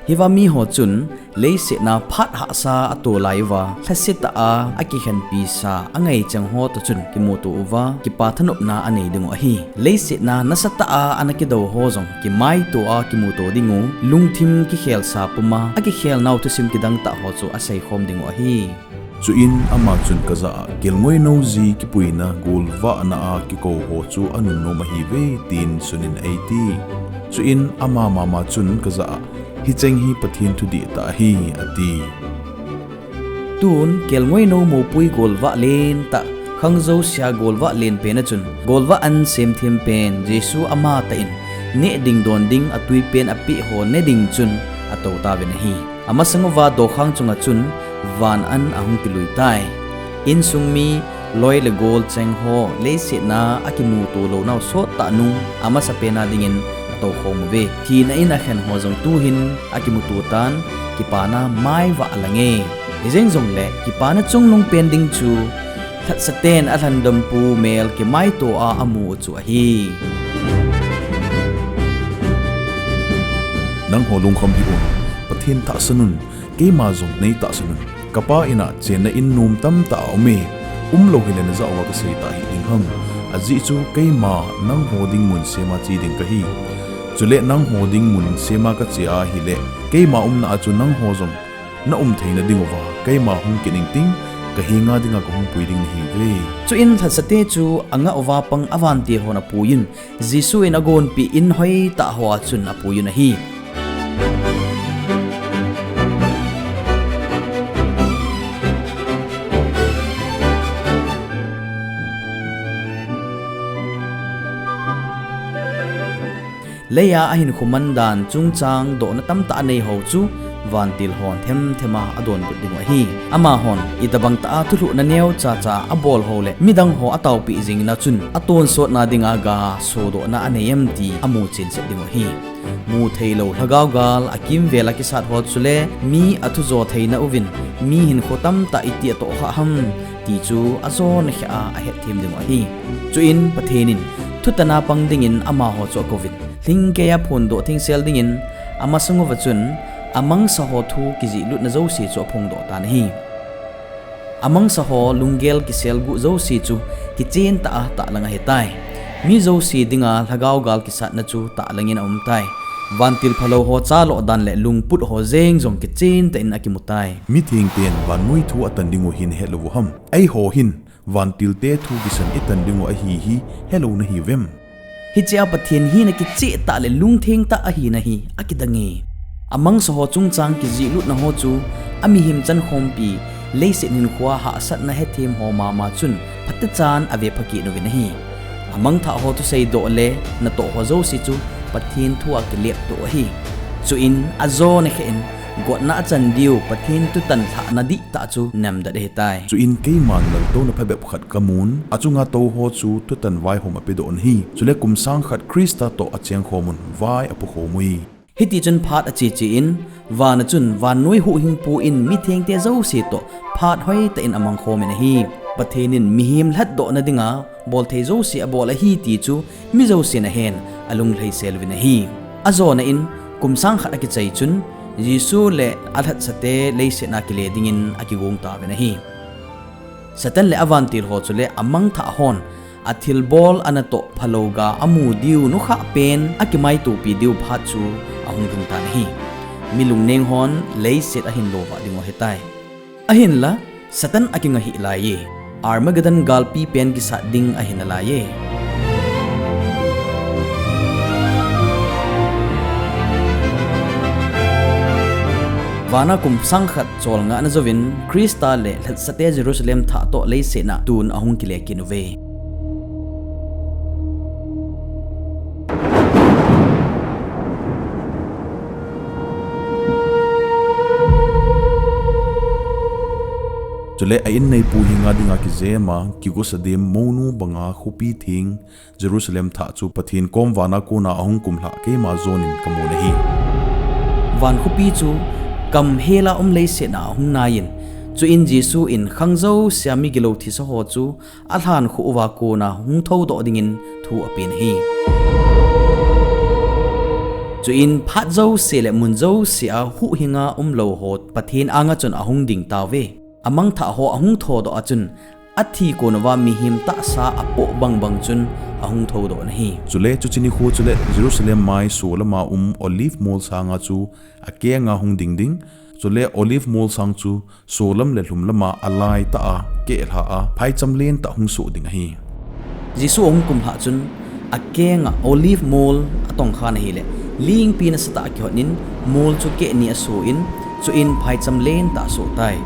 Hiva miho chun, leiset a phat hahsa atoh laiuva, lhasetah a akikhenpisa angaichang ho toh chun kimuto uva, kipa thanopna anei dingu ahi. Leiset a nasatah a ana kidou ho jong kimaito a kimuto dingu, lungthim kikhelsa puma akikhelnau thusim kidangtah ho chu aseikhom dingu ahi. Chuin ama chun kajah a, kelngoinou ji kipuina golvahna a kikou ho chu anunnom ahiuve, tin sunin eiti. Chuin ama mama chun kajah a, hicheng hi Pathen thudihtah ahi, ati. Tun kelngoinou moupui golvah lentah Khangjousea golvah lenpen a chun, golvah an semthem pen Jesu amatah in neh ding don ding a twipen apeh ho ne ding chun atou tauvin ahi. Amasang uva dokhang chunga chun van an ahung kilui tai. Insung mi loi le gol cheng ho leiset a akimuto lounau sottah nung amasapen a dingin atoukhom uve. Thina in akhen ho jong tuhin akimuto tan, kipana maivah alange. Hijeng jongle kipana chungnung pen ding chu lhatsaten alhandampu mel kimaito a amu u chu ahi. Nangho lungkham hih un, Pathen tahsan un, keima jong neitahsan un. Kapa in a chenna in nom tamtah aume, umlou hile najah uva kasei tah hih ding ham. Ajeh chu keima nangho ding mun sema che ding kahi. Chule nangho ding mun sema kache ahile, keima umna a chu nangho jong naum theina dinguva keima hung kit ingting, kahenga dinga kahung pui ding nahiuve. Chuin lhatsate chu angah uva pang avantil hon apuiyun, Jesu in agonpeh in hoitah hoa chun apuiyun ahi. Leiya ahinkho mandan chungchang dohna tamtah anei ho chu vantil hon themthem a adonbut dingu ahi. Amahon itobang tah a thulhuhna neocha cha abol ho le midang ho ataopeh jingna chun atonsotna dinga ga sodohna anei em ti amu chenset dingu ahi. Mutheilou lhagao gal akimvel a kisat ho chule mi athujo theina uvin mi hinkho tamtah iti atohkhah ham ti chu ajona kheh a ahetthem dingu ahi. Chuin Pathen in thutan a pang dingin amaho chu akouvin, lhingkeiya phondoh thengsel dingin amasang uva chun amangsa ho thu kijehlutna jouse chu aphongdoh tan ahi. Amangsa ho lunggel kiselguh jouse chu kichentah a tahlang ahitai. Mi jouse dinga lhagao gal kisatna chu tahlangin aumtai. Vantil phalou ho chaloh dan le lungput ho jeng jong kichentah in akimutai. Mithengten vannoi thu atan dingu hi nahet lou u ham? Eiho hin vantilte thu kisan itan dingu ahi hi helou nahiuvem? Hichea Pathen hina kichehtah le lungthengtah ahina hi akidange. Amangsa ho chungchang kijehlutna ho chu amihem chankhompi, leiset hinkhoa hahsatna hethem ho mama chun phatechan avepha kit uvin ahi. Amangthah ho thuseidoh le natoh ho jouse chu Pathen thua kileptoh ahi. Chuin ajona kheh in gotna achan diu Pathen thutan lhahna dihtah chu nemdet ahitai. Chuin keiman laltouna phabep khat kamun, achunga touho chu thutan vaihom apedoh nahi. Chule kum sang khat Christa toh achengkhom un, vai apukhom ui. Hitichun phat acheche in, vana chun vannoi huhhingpu in mithengte jouse toh phat hoitah in amangkhomin ahi. Pathen in mihem lhatdohna dinga bolthei jouse abol ahi ti chu mi jousen ahen, alunglhaisel uvin ahi. Ajona in, kum sang khat akichai chun, Jesu le alhatsate leiset a kile dingin akigong tauvin ahi. Satan le avantil ho chule amangthah hon athilbol anatoh phalou ga amu diu nukhah pen akimaitopi diu phat chu ahung lhung tan ahi. Mi lungneng hon leiset ahin lovah dingu ahitai. Ahinla, Satan akinga hih laiye, Armageddon galpi pen kisat ding ahi nalaiye. Vana kum sang khat cholngahna jouvin Christa le lhatsate Jerusalem thah toh leiset a tun ahung kile kit uve. Chule a-inneipu henga dinga kijema, kigosa dem, mounu banga khopi theng Jerusalem thah chu Pathen kom vana kona ahung kumlhah keima jonin kamun ahi. Van khopi chu kam hela um leiset a ahung naiyin, chuin Jesu in khang jousea migilou thisa ho chu alhankhuh uva kona hung thoudoh dingin thu apen ahi. Chuin phat jouse le mun jousea huhhinga umlou ho Pathen anga chun ahung ding tauve. Amangthah ho ahung thodoh a chun, athi konuva mihem tahsa apoh bangbang chun ahung thoudoh nahi. Chule chuche nikho chule Jerusalem mai solama um Olive mol sanga chu akenga hung ding ding. Chule Olive mol sang chu solam le lhumlama alaitah a kehlha a phaicham lentah hung soh ding ahi. Jesu ahung kumlhah chun akenga Olive mol atongkhan ahile, lingpi nasatah a kihotnin mol chu kehni asoh in, chuin phaicham lentah asoh tai.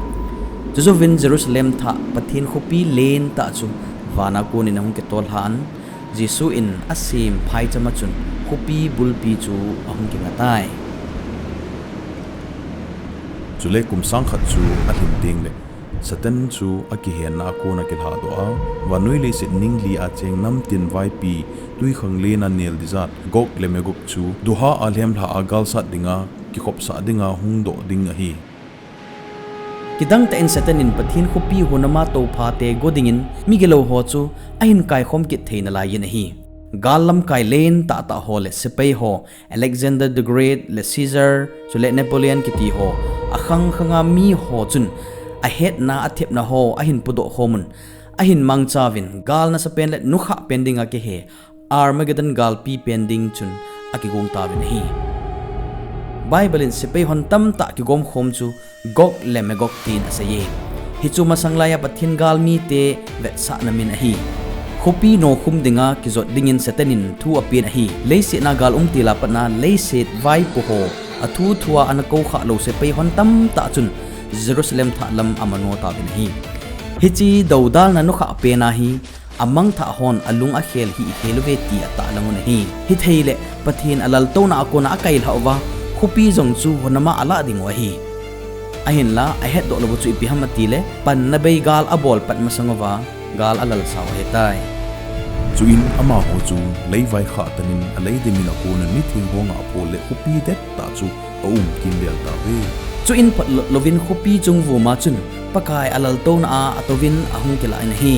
Chujouvin Jerusalem thah Pathen khopi lentah chu vana konin ahung kitol lhan, Jesu in asem phaichama chun khopi bulpi chu ahung kingatai. Chule kum sang khat chu alhin tengle, Satan chu akihenna a kona kilhadoh a, vannoi leiset ning li a cheng namtin vaipi, twikhanglen a nel dijat, Gog le Magog chu duha a lhemlha a galsat dinga, kikhopsah dinga hungdoh ding ahi. Kidangtah in Satan in Pathen khopi hunama touphate go dingin migilou ho chu ahin kaikhom kit thei nalaiyin ahi. Gal lamkai len tahtah ho le sepai ho, Alexander the Great le Caesar, chule Napoleon kiti ho, akhang khanga mi ho chun ahetna athepna ho ahin pudoh khomun, ahin mangchauvin gal nasapen le nukhah pen dinga kihe Armageddon galpi pen ding chun akigong tauvin ahi. Bible in sepai hon tamtah kigom khom chu Gog le Magog tin aseiye. Hichu masang laiya Pathen galmite vetsahna min ahi. Khopi nokhum dinga kijot dingin Satan in thu apen ahi. Leiset a gal umtil a patna leiset vaipo ho, athu thua ana koukhah lou sepai hon tamtah chun Jerusalem thah lam amano tauvin ahi. Hiche doudalna nukhah pen ahi. Amangthah hon alung akhel hihkhel uve ti atahlang un ahi. Hitheile Pathen alaltouna a kona akailhah uva, khopi jong chu hunama alah dingu ahi. Ahinla ahetdoh louvu chu ipi ham atile, panna bei gal abol pat masang uva gal alalsau ahitai. Chuin amaho chu leivai khahtan in alei dimin akonun mitheng ho ngahpho le khopi dettah chu aum kimvel tauve. Chuin phatlot louvin khopi chung vuma chun Pakai alaltouna a atouvin ahung kilah in ahi.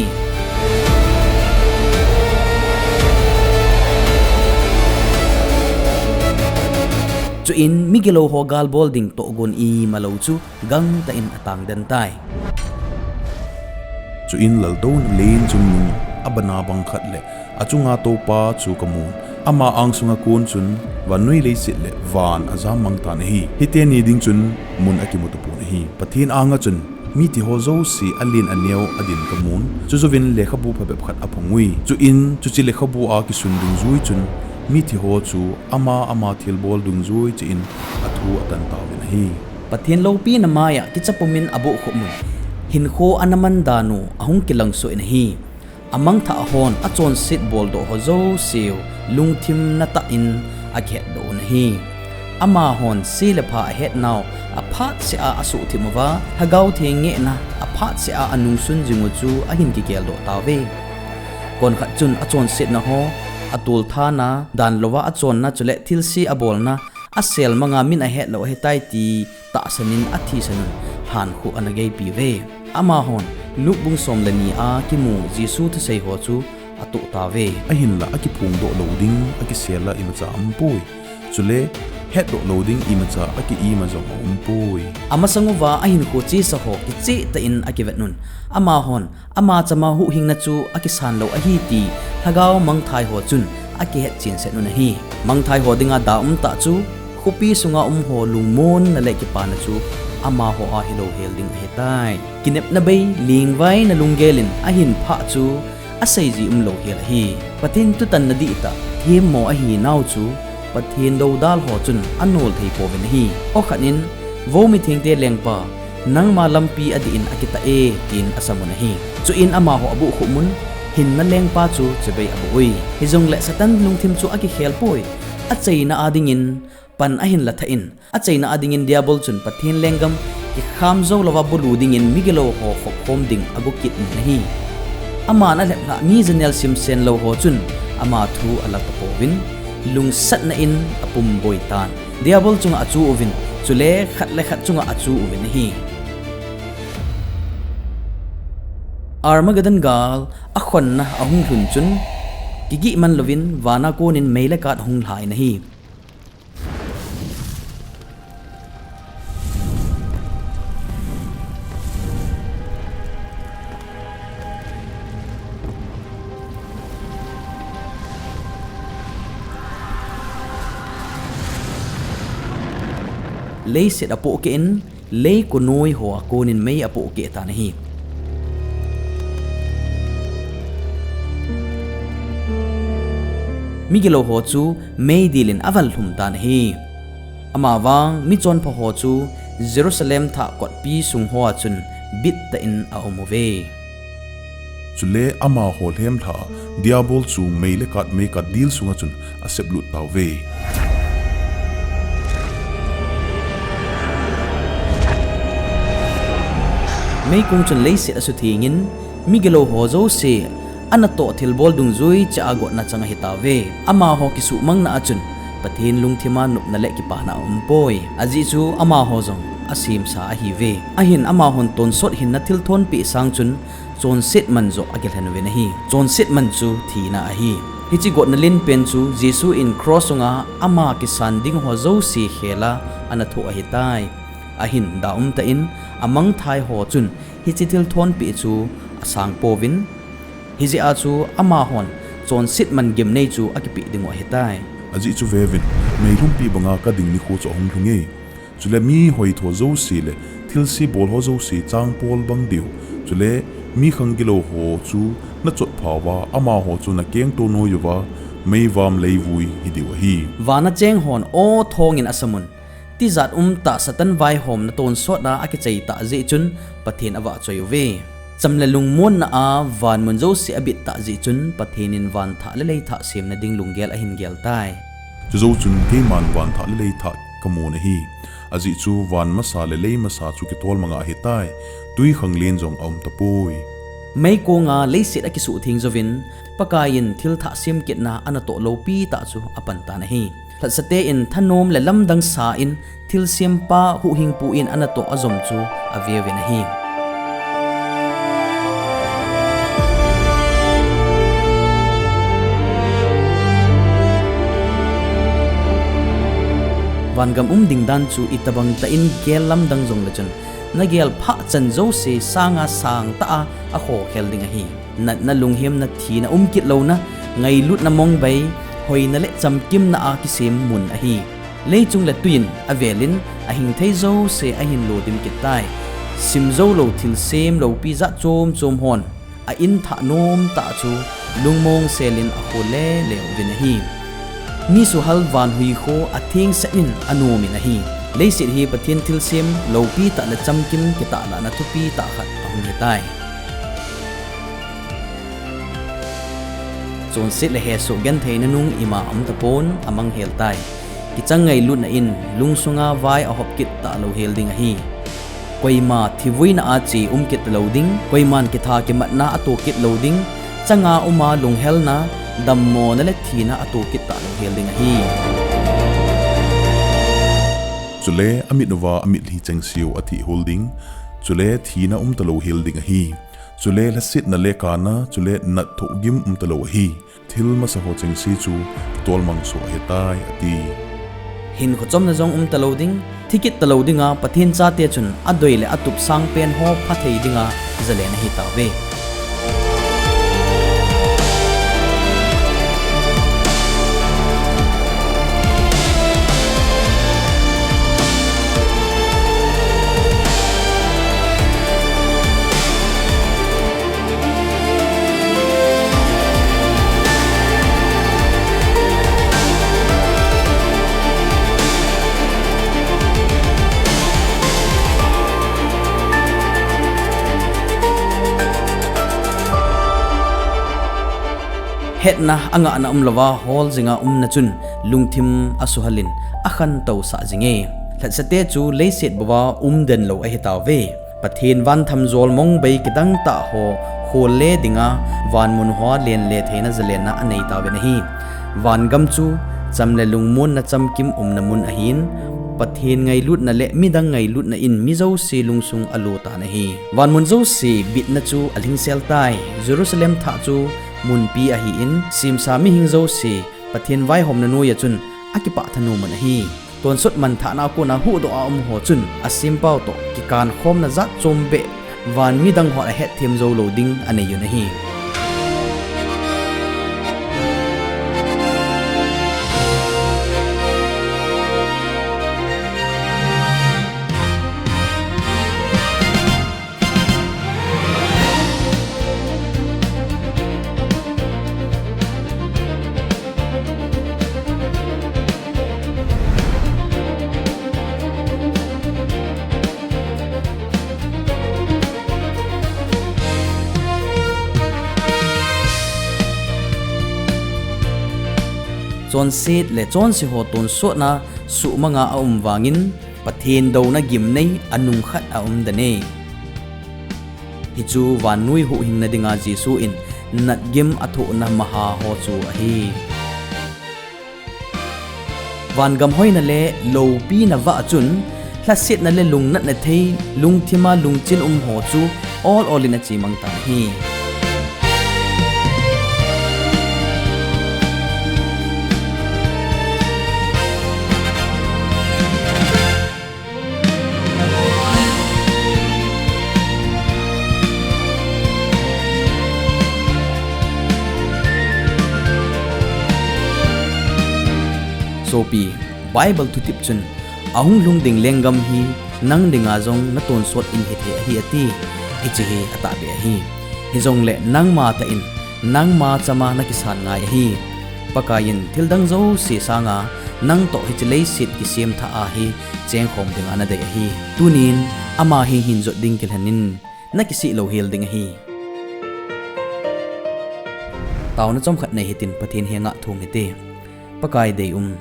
Chuin migilou ho galbol ding tohgon imalou chu gangtah in atangden tai. Chuin laltouna len chungnung abana bang khat le achunga toupa chu kamun, ama angsunga kon chun vannoi leiset le van ajam mangtan ahi. Hiteni ding chun mun akimu tapon ahi. Pathen anga chun mithi ho jouse alen aneo adin kamun, chujouvin lekhabu phabep khat aphongui. Chuin chuche lekhabu a kisun dungjui chun mithi ho chu ama ama thilbol dungjui cheh in athu atan tauvin ahi. Pathen loupina maiya kicha pumin abohkhup un, hinkho ana man dan u ahung kilangsoh in ahi. Amangthah hon achonset boldoh ho jouseu lungthim natah in akihetdoh un ahi. Amahon se le pha ahetnau aphatseh a asuhthip uva, Lhagao Theng ngehna aphatseh a anungsun jingu chu ahin kigeldoh tauve. Konkhat chun achonsetna ho, atolthana, danlouva achonna chule thilse abolna, aselmanga min ahetlou ahitai ti tahsan in athisan un lhankhuh ana geipiuve. Amahon Luke bung som le ni a kimu Jesu thusei ho chu atoh tauve. Ahinla akiphongdoh lou ding akisel a imacha aumpoi. Chule hetdoh lou ding imacha aki-ima jong aumpoi. Amasang uva ahinkho chesa ho kichehtah in akivet un, amahon ama chama huhhingna chu akisan lou ahi ti lhagao mangthai ho chun akihetchen set un ahi. Mangthai ho dinga da umtah chu khopi sunga um ho lungmonna le kipana chu amaho a hilou hel ding ahitai. Kinepna bei, lengvaina lunggel in ahin phah chu aseiji umlou hel ahi. Pathen thutanna dihtah themmo ahinau chu Pathen doudal ho chun anol thei pouvin ahi. Okhat in, Vo mithengte lengpa, nangma lampi adih in akitah e, tin asam un ahi. Chuin amaho abohkhup un, hinna lengpa chu chibai aboh ui. Hijongle Satan lungthim chu akikhel poi. Achaina adingin pan ahin la thah in, achaina adingin Diabol chun Pathen lenggam kikham jou louva bulu dingin migilou ho khopkhom ding ago kit in ahi. Aman alheplhah mi janel simsen lou ho chun ama thu ala tapouvin, lungsatna in apumboi tan. Diabol chunga achu uvin, chule khat le khat chunga achu uvin ahi. Armageddon gal akhonna ahung lhun chun, kigihman louvin vana konin mei le kat ahung lha in ahi. Leiset apohkeh in, leiko noi hoa konin mei apohkeh tan ahi. Migilou ho chu meidil in avallhum tan ahi. Amavang michonpha ho chu Jerusalem thah kotpi sung hoa chun bittah in aum uve. Chule amaho lhemlha a Diabol chu mei le kat, mei kat dil sunga chun aseplut tauve. Meikong chun leiset asuthengin, migilou ho jouse anatoh thilbol dungjui cheh a gotna chang ahitauve. Amaho kisuhmangna a chun Pathen lungthima nopna le kipana aumpoi. Ajeh chu amaho jong asemsa ahiuve. Ahin amahon tonsot hinna thilthonpeh sang chun chonset man joh akilhen uvin ahi. Chonset man chu thina ahi. Hiche gotna lenpen chu Jesu in cross sunga ama kisan dingho jouse khel a anathoh ahitai. Ahin da umtah in amangthai ho chun hiche thilthonpeh chu asangpouvin, hijeh a chu amahon chonset man gimnei chu akipeh dingu ahitai. Ajeh chu veuvin, meilhumpi banga kading nikho chu ahung lhunge. Chule mi hoitho jouse le thilse bolho jouse changpol bang diu, chule mi khang gilouho chu nachotphauva, amaho chu nakengto noi uva, meivam leivui hidiu ahi. Vana chenghon aw thongin asamun, tijat umtah Satan vaihomna tonsot a akichai tah jeh chun Pathen avahchoi uve. Cham le lungmonna a vanmun jouse abit tah jeh chun Pathen in vanthah le leithah semna ding lunggel ahin geltai. Chujou chun keiman vanthah le leithah kamun ahi. Ajeh chu van masa le lei masa chu kitolmanga ahitai. Twikhanglen jong aumtapoi. Meikonga leiset akisuhtheng jouvin, Pakaiyin thilthah semkitna anatoh loupitah chu apantan ahi. Lhatsate in thanom le lamdang sa in thilsempa huhhingpu in anatoh ajom chu aveuvin ahi. Vangam um ding dan chu itobang tah in gel lamdang jongle chun, nagel phahchan jouse sanga sangtah a akhokhel ding ahi. Natna, lunghemna, thina, umkit louna, ngailutna, mongbai, hoina le chamkimna a kisem mun ahi. Leichung le twiin avelin ahingthei jouse ahin lodim kittai. Simjoulou thilsem loupi jat chom chom hon a-in thah nomtah chu lungmong selin akhol lele uvin ahi. Mi suhal vanhui kho athengset in anomin ahi. Leiset hi Pathen thilsem loupitah le chamkim kitahlahna thupitah khat ahung hitai. Chonset le hesoh genthei nanung ima aumtapon, amangheltai. Kichang ngailutna in lungsunga vai ahop kit talou hel ding ahi. Koima thivuina a che umkit talou ding, koiman kitha kimatna ato kit lou ding, changa uma lunghelna, dammona le thina ato kit talou hel ding ahi. Chule amit uva amitlhi chengseu athihhul ding, chule thina umtalou hel ding ahi. Chule lhasetna le kana, chule nat thohgim umtalou ahi. Thil masaho chengse chu tolmang soh ahitai, ati. Hinkho chomna jong umtalou ding, thikit talou dinga Pathen chate chun adei le atup sangpenho phathei dinga zalen ahitauve. Hetna angahna umlouva hol jinga umna chun lungthim asuhalin akhantousah jinge. Lhatsate chu leiset bouva umden lou ahitauve. Pathen vanthamjol mongbai kidangtah ho kholle dinga vanmun hoa lenle theina zalenna aneitauvin ahi. Vangam chu cham le lungmonna chamkim umna mun ahin, Pathen ngailutna le midang ngailutna in mi jouse lungsung alotan ahi. Vanmun jouse bitna chu alhingseltai. Jerusalem thah chu munpi ahin, semsa mihing jouse Pathen vaihomna noiya chun akipah thanom un ahi. Tonsot manthahna a kona huhdoh a umho chun asempau toh kikankhomna jat chombeh van midang hon ahetthem joulou ding aneiyun ahi. Chonset le chonse ho tonsotna suhmanga aum vangin Pathen douna gimnei anung khat aum den e. Hichu vannoi huhhingna dinga Jesu in natgim athohna maha ho chu ahi. Vangam hoina le loupina vah chun lhasetna le lungnatna thei, lungthima lungchin um ho chu ol ol in achemang tan ahi. Sopi, Bible thutep chun, ahung lhung ding lenggam hi nang dinga jong natonsot in hithei ahi ati. Hiche hi atahbeh ahi. Hijongle nangma tah in, nangma chama nakisan ngai ahi. Pakai in thildang jouse sanga nangtoh hiche leiset kisem thah a hi chengkhom dinga nadei ahi. Tunin ama hi hinjot ding kilhen in, nakisih louhel ding ahi. Taona chomkhat nei hitin Pathen henga thum hite. Pakai deium,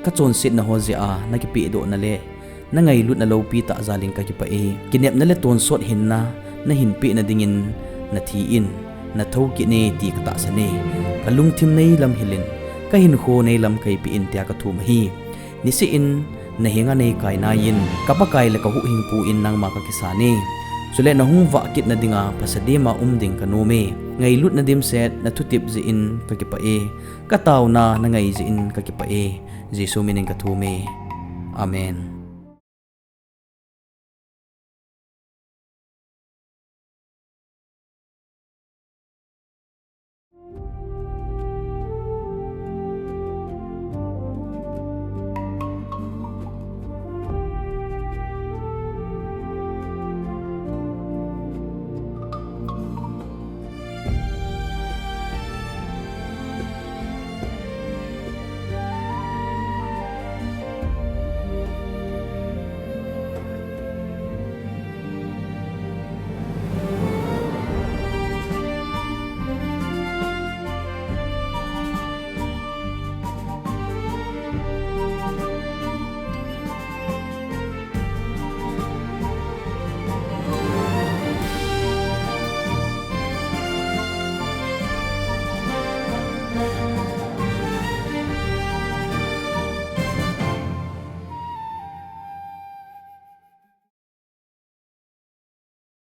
kachonsetna ho jeh a nakipehdohna le nangailutna loupi tah jal in kakipah e. Kinepna le tonsot hinna nahin pehna dingin nathi in, nathou kit e ti katahsan e. Kalungthim neilam hil in, kahinkho neilam kaipeh in tia kathum ahi. Niseh in nahenga neikai nai in, kaPakai le kahuhhingpu in nangma kakisan e. Chule nahung vah kitna dinga phasadima um ding kanom e. Ngailutna dimset nathutep jeh in kakipah e. Kataona nangai jeh in kakipah e. Jesu min in kathum e. Amen.